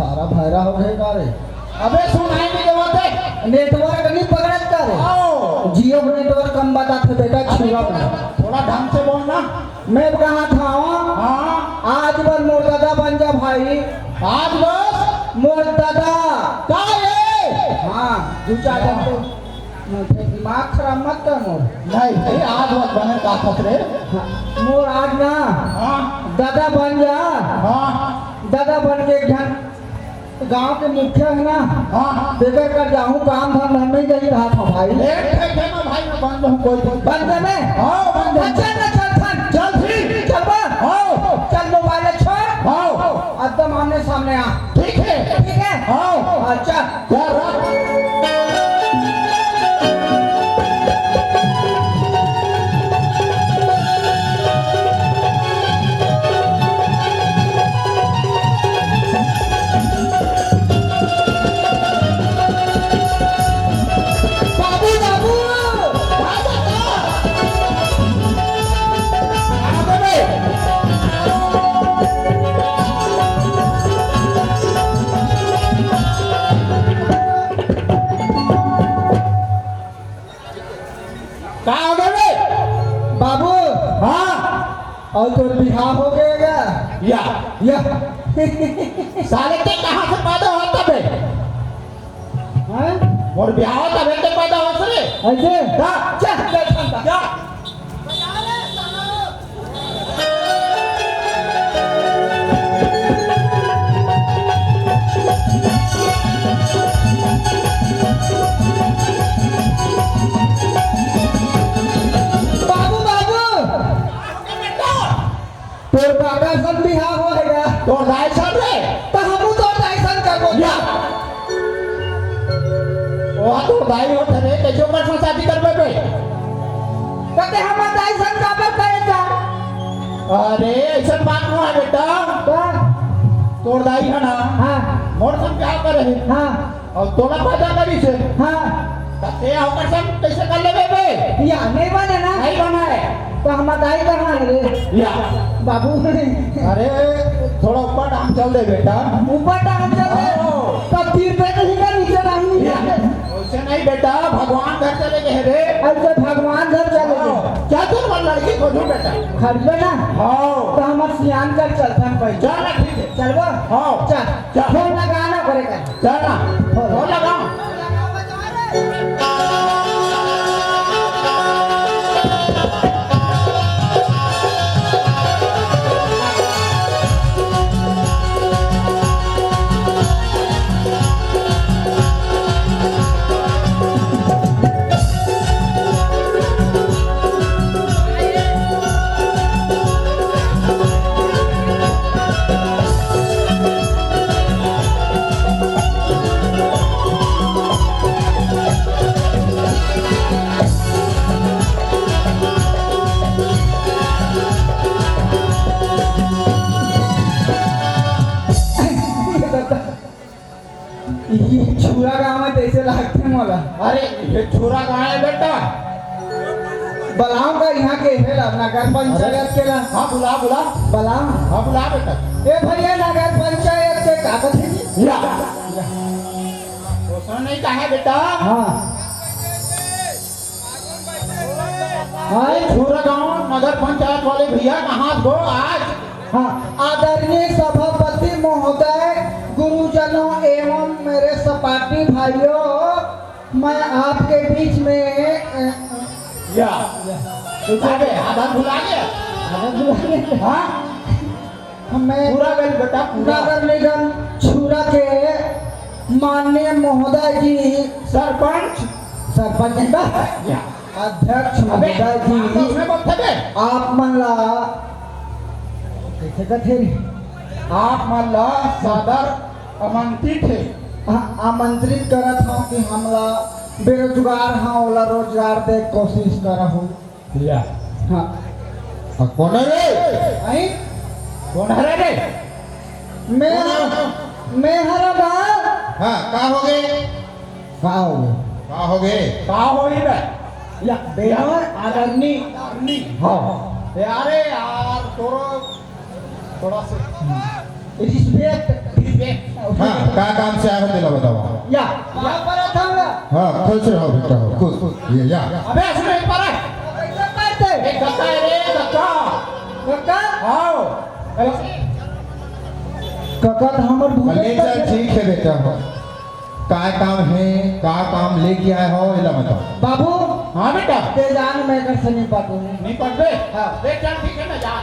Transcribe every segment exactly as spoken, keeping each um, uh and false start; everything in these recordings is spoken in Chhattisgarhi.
सारा भैरा हो गए का रे? अबे सुनाई नहीं देवत हे। Network नहीं पकड़त का रे? आओ। Jio network कम बताथे बेटा, अबे छुरा थोड़ा, में। थोड़ा ढंग से बोलना। मैं कहा था, हाँ। आज बर मोर दादा बन जा भाई। आज बस? मोर दादा। का रे? हाँ, दू चार जन तो मोर दिमाग खराब मत कर मोर। नहीं, नहीं, आज मत बने का खतरे। हाँ, मोर आज ना हाँ। दादा बन जा। हाँ। दादा बन के एक झन गांव के मुखिया है ना, हाँ, हाँ। तेकर कर जाहूँ, काम धाम हम नहीं जाही कहा था भाई। एक ठे है ना भाई, मैं बन जाहूँ कोई, कोई। बन जाने? हाँ, बन जाने। अच्छा, ना चल, चल। चल, ठीक। चल बा। हाँ। चल, mobile छोड़। हाँ। एकदम आमने सामने आ। ठीक है। ठीक है? हाँ। अच्छा। क्या रात? बाबू, बाबू, बाबू, बाबू। का हो गए बे? बाबू। हाँ। अउ तोर बिहाव हो गए गा? या। या। साले ते कहाँ से पैदा होता बे? हैं? मोर बिहाव तबे ते पैदा होत रे। ऐसे? हाँ। चल, चल, चल, चल। जा। बाबू, बाबू। तोर बाबा सन बिहाव होएगा। तोर दाई सन रे। त हमू तोर दाई सन करबो। या। ओहा तोर दाई होत हे रे, कइसे ओकर संग शादी करबे बे? त ते हमर दाई सन काबर करे जा? अरे, अइसन बात नोहे बेटा। त? तोर दाई हे ना, हाँ। मोर संग बिहाव करे हे। हाँ। अउ तोला पैदा करिस हे। हाँ। त ते ओकर संग कइसे कर लेबे बे? या, नहीं बने ना? नहीं बने। त हमर दाई कहाँ हे रे? या। बाबू। अरे, थोड़ा ऊपर डांग चल दे बेटा। ऊपर डांग चल दे? हाँ। त तीर पे नहीं का नीचे डांग नहीं या। जाते? वैसे नहीं बेटा, भगवान घर चले गए रे। अच्छा, भगवान घर चले गए। हाँ। चल तू हमार लड़की खोजो बेटा। खरीदबे ना? हाँ। त हमर सियान कर चलथन पहले। चल ना, ठीक है। चलबो? हाँ। चल। चल। फोन लगाना पड़ेगा। चल ना। फोन लगा। ये छुरा गांव में तइसे लागथे मोला। अरे, ये छुरा गांव है बेटा। बलाओ का यहाँ के हे ला, नगर पंचायत के ला। हाँ, बुला, बुला। बलाओ। हाँ, बुला बेटा। ए भैया, नगर पंचायत के का कथे जी? या। घोषणा नहीं कहा है बेटा। हाँ। हाँ। छुरा गांव नगर पंचायत वाले भैया, कहाँ गो आज? हाँ, आदरणीय सभापति महोदय, गुरुजनों एवं मेरे सपाटी भाइयों, मैं आपके बीच में, अ, या। अबे, आधा भुला गया। आधा भुला गया। हाँ? मैं पूरा गल बेटा, पूरा। नगर निगम छुरा के माननीय महोदय जी, सरपंच। सरपंच नहीं था? या। अध्यक्ष अबे, महोदय जी, आपस में मत फंसे। आप मन ला, कैसे कथे रे? आप मन ला सादर आमंत्रित हे। हाँ, आमंत्रित करत हूँ कि हमला बेरोजगार हाँ, ओला रोजगार दे कोशिश करहु। या। हाँ। आ, कोन हे रे? आई? कोन हरे रे? मैं, कोन हे? मैं हरा बा। हाँ, का हो गए? का हो गए? का हो गए? का हो गए बे? या, बेनर आदरणी। आदरणी। हाँ। यारे यार, तोरो थोड़ा सा respect। Respect। हाँ। का काम से आए हो, तेला बताओ। या, या परत हवं। हाँ, खुश रहो बेटा, हो, खुश, खुश, ये, या। अबे, सुन, एक परत। कैसे परत? ए, कका रे, कका। कका? आओ। कका तो हमर भूत ले चल, ठीक है बेटा, हो। का काम है, का काम लेके आए हो, एला बताओ। बाबू। हाँ बेटा। ते जान, मैं कर से नहीं पटूं। नहीं पटबे? हाँ। ले चल, ठीक है, मैं जा।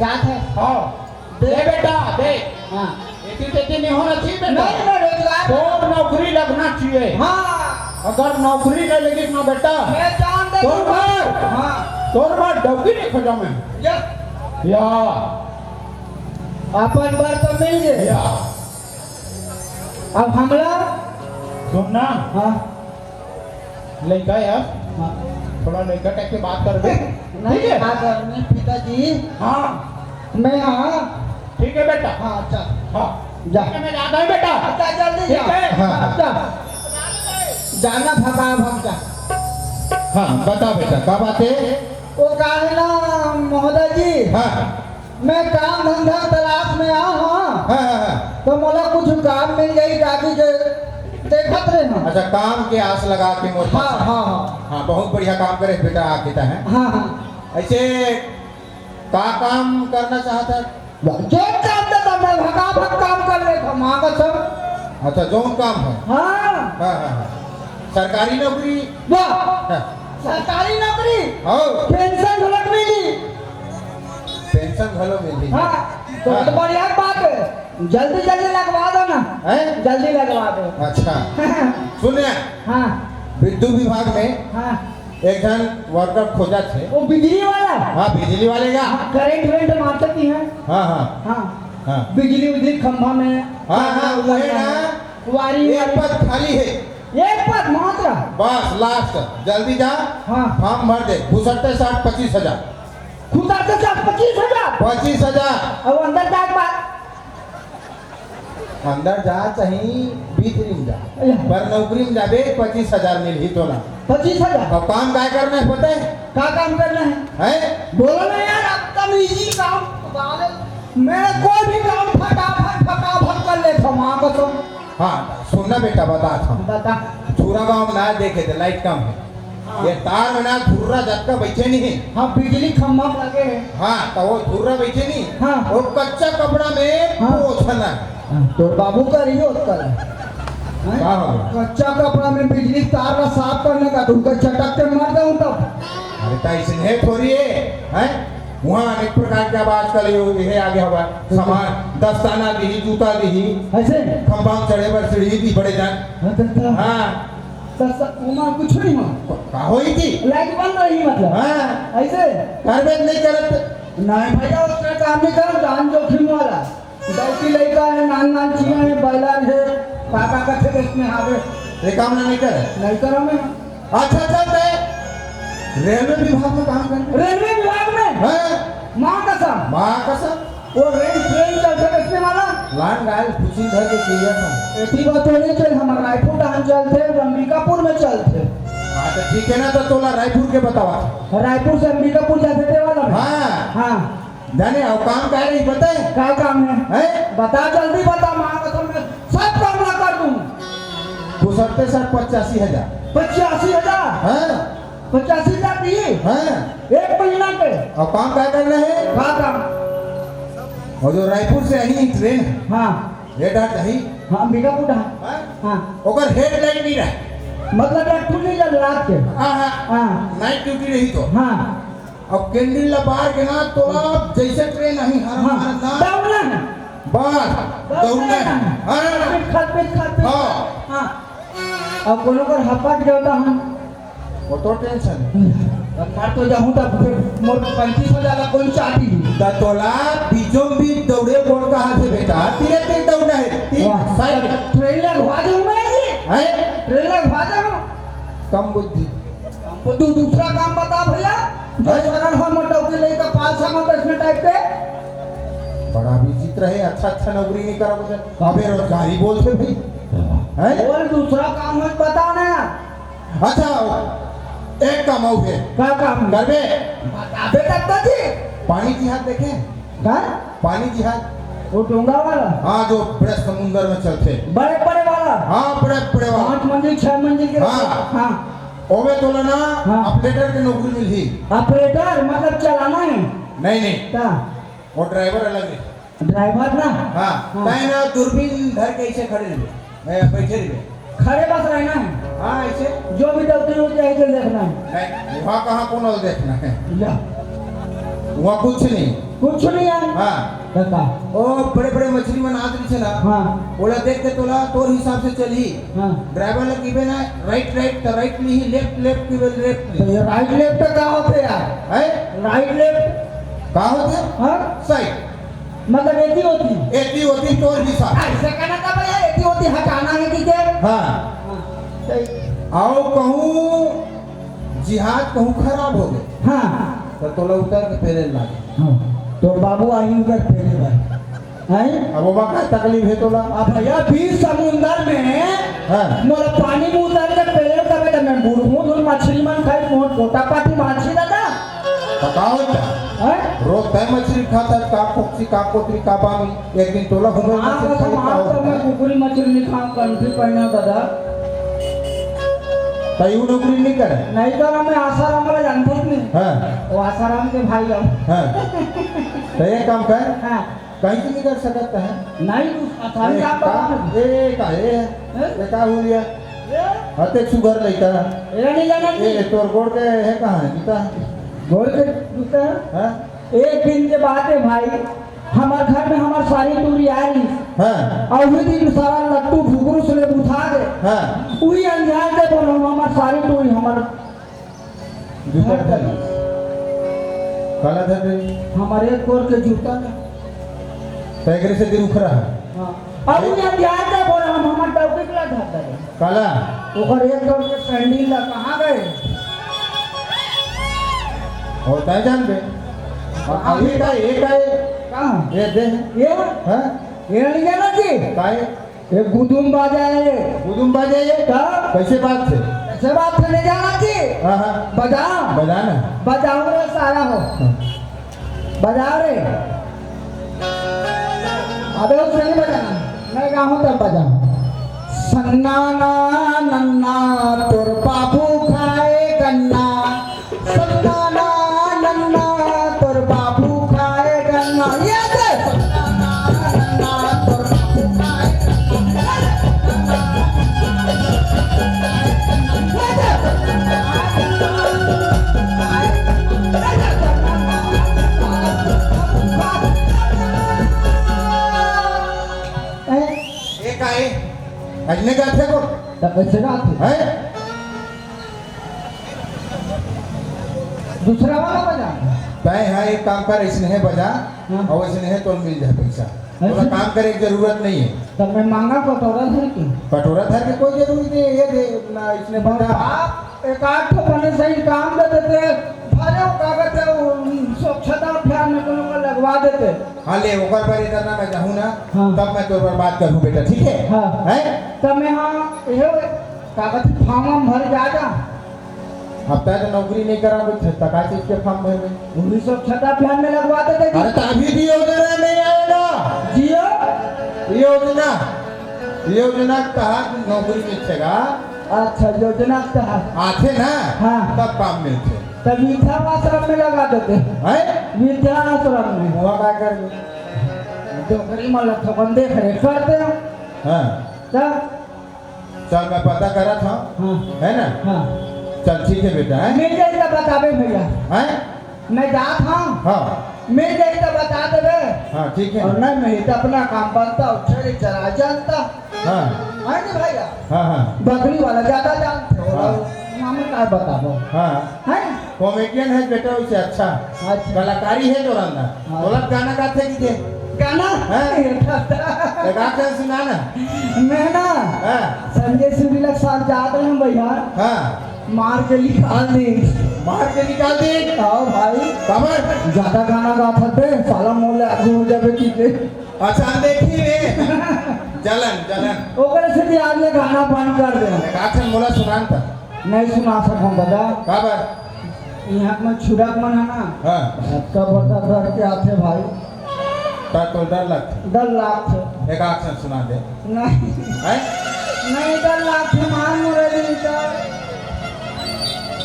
जात है। हाँ। दे। दे बेटा, दे। हाँ। एती तेती नहीं होना चाहिए बेटा। नहीं, मैं रोजगार तोर नौकरी लगना चाहिए। हाँ। अगर नौकरी नहीं लगी ना बेटा, मैं जान दे तोर दूंगा। मार, हाँ। तोर मार डौकी नहीं खोजा मैं। या। या। अपन बर तो मिल गए। या। अब हमला। सुन ना। हाँ। लइका यार, हाँ। थोड़ा लइका टाइप के बात कर दे। नहीं, ठीक है? बात करनी, पिताजी। हाँ। मैं, हाँ। ठीक है बेटा। हाँ, अच्छा। हाँ। जा। ठीक है, मैं जाता हूँ बेटा। अच्छा, जल्दी ठीक जा। है? हाँ, हाँ। अच्छा। जाना भगा भग जा। हाँ, बता बेटा, का बात है? वो का है ना, महोदय जी। हाँ। मैं काम धंधा तलाश में आए हंव। हाँ, हाँ, हाँ। तो मोला कुछ काम मिल जाही, ताकि जे देखत रहे हम। अच्छा, काम के आस लगा के मोर पास। हाँ, हाँ, हाँ। हाँ, बहुत बढ़िया काम करे बेटा, आके त है। हाँ, हाँ। ऐसे का काम करना चाहत है? जो काम देता, मैं भकाभक काम कर लेता, माँ कसम। अच्छा, जौन काम है। हाँ। हाँ, हाँ, हाँ। सरकारी नौकरी? वाह। हाँ। सरकारी नौकरी? हाँ। पेंशन घलक मिली। पेंशन घलो मिलही। हाँ, तो, हाँ। तो बढ़िया बात है, जल्दी जल्दी लगवा दो ना। हैं? जल्दी लगवा दो। अच्छा। सुन ना, हाँ। विद्युत विभाग में हाँ। एक झन वर्कर खोजत हे। वो बिजली वाला? हाँ, बिजली वाले का। हाँ, करंट वरेंट मारता कि है? हाँ, हाँ। हाँ। हाँ। बिजली उजली खंभा में। हाँ, हाँ, वो है ना। वारी एक वारी। पद खाली है। एक पद मात्र। बस, लास्ट, जल्दी जा। हाँ। फॉर्म भर दे, घुसरते साठ पच्चीस हजार। खुदा के साथ पच्चीस हजार। पच्चीस हजार। अब अंदर जाए के बाद। अंदर जा चाहे भीतरी में जा, अरे। पर नौकरी में जाबे, पच्चीस हजार मिलही तोला। पच्चीस हजार? अब काम काय करना है पता है? का काम करना है? हैं? बोलो ना यार, अब तमीजी काम। मैं कोई भी काम फटाफट, फटाफट कर लेता हूँ, माँ कसम। हाँ, सुनना बेटा, बता था। बता। पूरा गांव में ना देखे थे, लाइट कम है। हाँ। ये तार में ना धुर्रा जतका बैठे नहीं है। हाँ, बिजली खंभा लगे है। हाँ, तो वो धुर्रा बैठे नहीं। हाँ। वो कच्चा कपड़ा में हाँ। पोछना है। हाँ, तो बाबू का रही हो कल। हैं? का हो गया? कच्चा कपड़ा में बिजली तार ला साफ करने का, तो उनका चटक के मार दे तब। अरे, तो इसने थोड़ी है, हैं? वहाँ अनेक प्रकार के अब आजकल ये, ये आगे हवा, सामान, दस्ताना दिही, जूता दिही, ऐसे? खंभा में चढ़े बर सीढ़ी दी बड़े जान। हाँ, तो, तो, हाँ। तो स-, वहाँ कुछ नहीं हुआ। का होई थी? लाइट बंद रही मतलब। हाँ। ऐसे? करबे नहीं करत। नहीं भैया, उसने काम नहीं करा, जान जोखिम वाला। डौकी लइका है, नान नान चीज है, बॉयलर है, का का कथे देश में आवे। ये काम ना नहीं करे? नहीं करा मैं। अच्छा, चल बे। रेलवे विभाग में काम करने। रेलवे विभाग में? हाँ। माँ कसम। माँ कसम। वो रेल ट्रेन चलथे देखने वाला? लान गाय भूसी धर के किया था। एती बात तो नहीं चल, हमारा रायपुर डाहन चलथे, अंबिकापुर में चलथे। हाँ, तो ठीक है ना, तो तोला रायपुर के बतावा। रायपुर से अंबिकापुर जाथे ते वाला में? हाँ। हाँ। जाने, अउ काम का है, नहीं पता है? का काम है? हैं? बता, जल्दी बता, माँ कसम, मैं सब काम ना कर दूँ। घुसरते सर पचासी हजार। पचासी हजार? हाँ। पचासी हजार दिए? हाँ। एक महीना के? अउ काम का करना है? का काम? और जो रायपुर से आई ट्रेन है, हाँ। ये डाल चाही? हाँ, अंबिकापुर डाहन। हाँ? हाँ। ओकर हेडलाइट नहीं रहे। मतलब, एक ठू नहीं जल रात के? हाँ, हाँ। हाँ। नाइट ड्यूटी रही तो। हाँ। अब कैंडल ला बार के ना, तोला जैसे ट्रेन आई, हर हाँ। हर ना। दौड़ना है। बस, दौड़ना दौड़ना है। है। हाँ। पिट खा, पिट खा, पिट खा। हाँ। हाँ। अब कोनो कर हपट गया था हम। वो तो टेंशन है। अब मर तो जाऊँ तो फिर मोर पैंतीस हजार ला कोई चाटी। दा तोला बीचों बीच दौड़े बोल कहाँ से बेटा? तीरे तीर दौड़ना है। तीन वाह। साइड। ट्रेन लगवा दूँ मैं जी। हैं? ट्रेन लगवा दूँ। कम बुद्धि। हमको तू दूसरा काम बता भैया, जो हैं? सरल हो मोटो के लेकर पाँच सौ में बैठने टाइप के। बड़ा विचित्र है, अच्छा अच्छा नौकरी नहीं करा कुछ। हाँ। बेरोजगारी बोलते भाई। हैं? और दूसरा काम मत बता ना यार। अच्छा, एक काम और है। का काम? करबे? बता बे दादा जी। पानी जिहाद देखे? का? पानी जिहाद। वो डोंगा वाला? हाँ, जो बड़े समुंदर में चलथे। बड़े बड़े वाला? हाँ, बड़े बड़े वाला। पाँच मंजिल, छह मंजिल के हाँ। हाँ। ओमे तोला ना हाँ। ऑपरेटर के नौकरी मिलही। ऑपरेटर मतलब चलाना है? नहीं, नहीं। का? वो ड्राइवर अलग है। ड्राइवर ना? हाँ। हाँ। तैं ना दूरबीन धर के ऐसे खड़े रहिबे, ए, बैठे रहिबे। खड़े बस रहना है। हाँ, ऐसे। जो भी डॉक्टर हो जाए, इधर देखना है। नहीं, वहाँ कहाँ कौन और देखना है? या। वहाँ कुछ नहीं। कुछ नहीं है? हाँ। बता। ओ, बड़े-बड़े मछली मन आत रहिथे ना। हाँ। ओला देख के तोला, तोर हिसाब से चलही। हाँ। ड्राइवर ला कहिबे ना, राइट, राइट, त राइट लिही, लेफ्ट, लेफ्ट कहिबे, लेफ्ट तो लिही। ये राइट लेफ्ट का होथे यार? हैं? Right left? का होथे? हाँ? साइड। मतलब एती ओती? एती ओती तोर हिसाब। ऐसे कहना था भैया, एती ओती हटाना है कि क्या? हाँ। सही। आओ कहूँ जिहाज कहूँ खराब हो गए। हाँ। तो तोला उतर के पेरे लागे। हाँ। तो बाबू आई उतर पेरे भाई। हैं? अब ओमा का तकलीफ है तोला? अब भैया बीच समुंदर में हाँ। मोला पानी में उतर के पेरे तबे तो मैं बुड़हूँ धुन मछली मन खाई मोट मोटा पाटी माछी दादा। बताओ क्या? हैं? रोज तय मछली खाता, का कोकसी, का कोतरी, का बामी। एक दिन तोला घूमे हाँ, मछली बस खाई हम का आप होता तो मैं है? कुकुरी मछली नहीं खाऊं, कंठी पहना दादा। तो यू नौकरी नहीं करे? नहीं तो ना, मैं आसाराम वाला जानता ही नहीं। हाँ। वो आसाराम के भाई हम। हाँ। तो एक काम कर, हाँ। कहीं से निकल सकता है? नहीं, तू आसाराम ए, का का, पता नहीं। ए, का, ए, हैं? ये का हो गया? ये? हते सुगर लइका। ये नहीं जाना ए, जी। तोर गोड़ के है कहाँ है, जूता? गोड़ के जूता? हाँ? एक दिन के बात है भाई, हमार घर में हमार सारी टूरी आ रही। हाँ। और वही दिन सारा लट्टू घुघरू से ले बुझा दे। हाँ। वही अंजार दे बोलो, हमार सारी टूरी हमार जूता धर ले। काला धर ले। हमारे एक गोड़ के जूता ना। तो एकरे से दिल उखरा है। हाँ। अब वही अंजार दे बोलो, हम हमार डौकी के ला धर दे। काला? ओकर एक जोड़ के सैंडल ला कहाँ गए? होता है जान बे। और अभी का, ये का है? कहाँ? ये दे। ये? हाँ? ये नहीं जाना जी? का है? ये गुदुम बाजा है। गुदुम बाजा है? का? कैसे बात है? कैसे बात है, नहीं जाना जी? हाँ, हाँ। बजा। बजा ना। बजाओ रे सारा हो। हाँ। बजा रे। अबे उसे नहीं बजाना, मैं गाऊं तब बजाऊं। सन्ना ना नन्ना तोर बाबू खाए गन्ना। सन्ना ना नन्ना तोर बाबू खाए गन्ना। ये दे। सन्ना ना नन्ना तोर बाबू खाए गन्ना। ये दे। हैं? ये का है? अजने का थे को? तो कैसे का थे? हैं? दूसरा वाला बजा। तय है, एक काम कर, इसने है बजा, हाँ। और इसने है तो मिल जाए पैसा। अच्छा। थोड़ा काम करे की जरूरत नहीं है। तो मैं मांगा कटोरा धर के। कटोरा धर के कोई जरूरी नहीं है, ये दे, ना, इसने बता। बाप, एक आध ठो बने सही काम दे देते, भले वो कागज है, वो स्वच्छता अभियान में कोनो को लगवा देते। हाँ, ले, ओकर बर इधर ना मैं जाहूँ ना, हाँ। तब मैं तोर बर बात करहूँ बेटा, ठीक है? हाँ। हैं? तब मैं हाँ, ये कागज form वाम भर के आ जा। अब तय तो नौकरी नहीं करा, कुछ तका चीज के form भर में। वो भी स्वच्छता अभियान में लगवा देते जी। अरे, तो अभी भी योजना नहीं आएगा। जियो। योजना, योजना के तहत नौकरी मिलेगा। अच्छा, योजना के तहत। आथे ना, हाँ। तब काम मिलथे। तब वृद्धाश्रम में लगा देते। हैं? वृद्धाश्रम में। हुआ का कर? डोकरी मन ला थोकन देख रेख करते हैं। हाँ। तब? चल, मैं पता करत हूँ। हाँ। है ना? हाँ। चल, ठीक है बेटा, हैं? मिल जाई तो बताबे भैया। हैं? मैं जात हूँ। हाँ। मिल जाई तो बता देबे। हाँ, ठीक है। और नहीं मिली तो अपना काम बनता, उठे चला जानता। हाँ। है नहीं भैया? हाँ, हाँ। बकरी वाला ज्यादा जानते हो। हाँ। हम का बताबो। हाँ। हैं? Comedian है बेटा, उसे अच्छा। अच्छा। कलाकारी है तोर अंदर। हाँ। बोला गाना गाथे कि के? गाना? हाँ। एक आध सुना ना। मैं ना हाँ। संजय सुरीला के साथ जात रहे हैं भैया। हाँ। मार के निकाल दे। मार के निकाल दे? हाँ भाई। काबर? ज्यादा गाना गात हते, साला मोला आगू हो जाबे कि के। अच्छा, देखी रे। जलन, जलन। ओकरे से भी आज ले गाना बंद कर दे। एक आध मोला सुनान था। नहीं सुना सकूं दादा। काबर? यहाँ में छुड़क मन है ना। हाँ। अतका बड़का घर के आथे भाई। त तो डर लगथे। डर लागथे। एक आंख से सुना दे। नहीं। हैं? नहीं, डर लागथे, मार मुरली तो।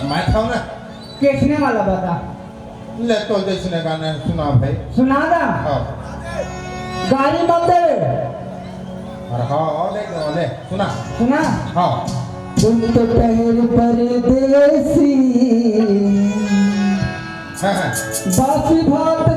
मैं था ना। किसने वाला बता? ले तो जैसने गाना है, सुना भाई। सुना दा? हाँ। गाली मत दे। अरे हाँ, हाँ, ले, ले, ले, सुना। सुना? हाँ। तुम तो ठहर परदेसी, हाँ, हाँ। बासी भात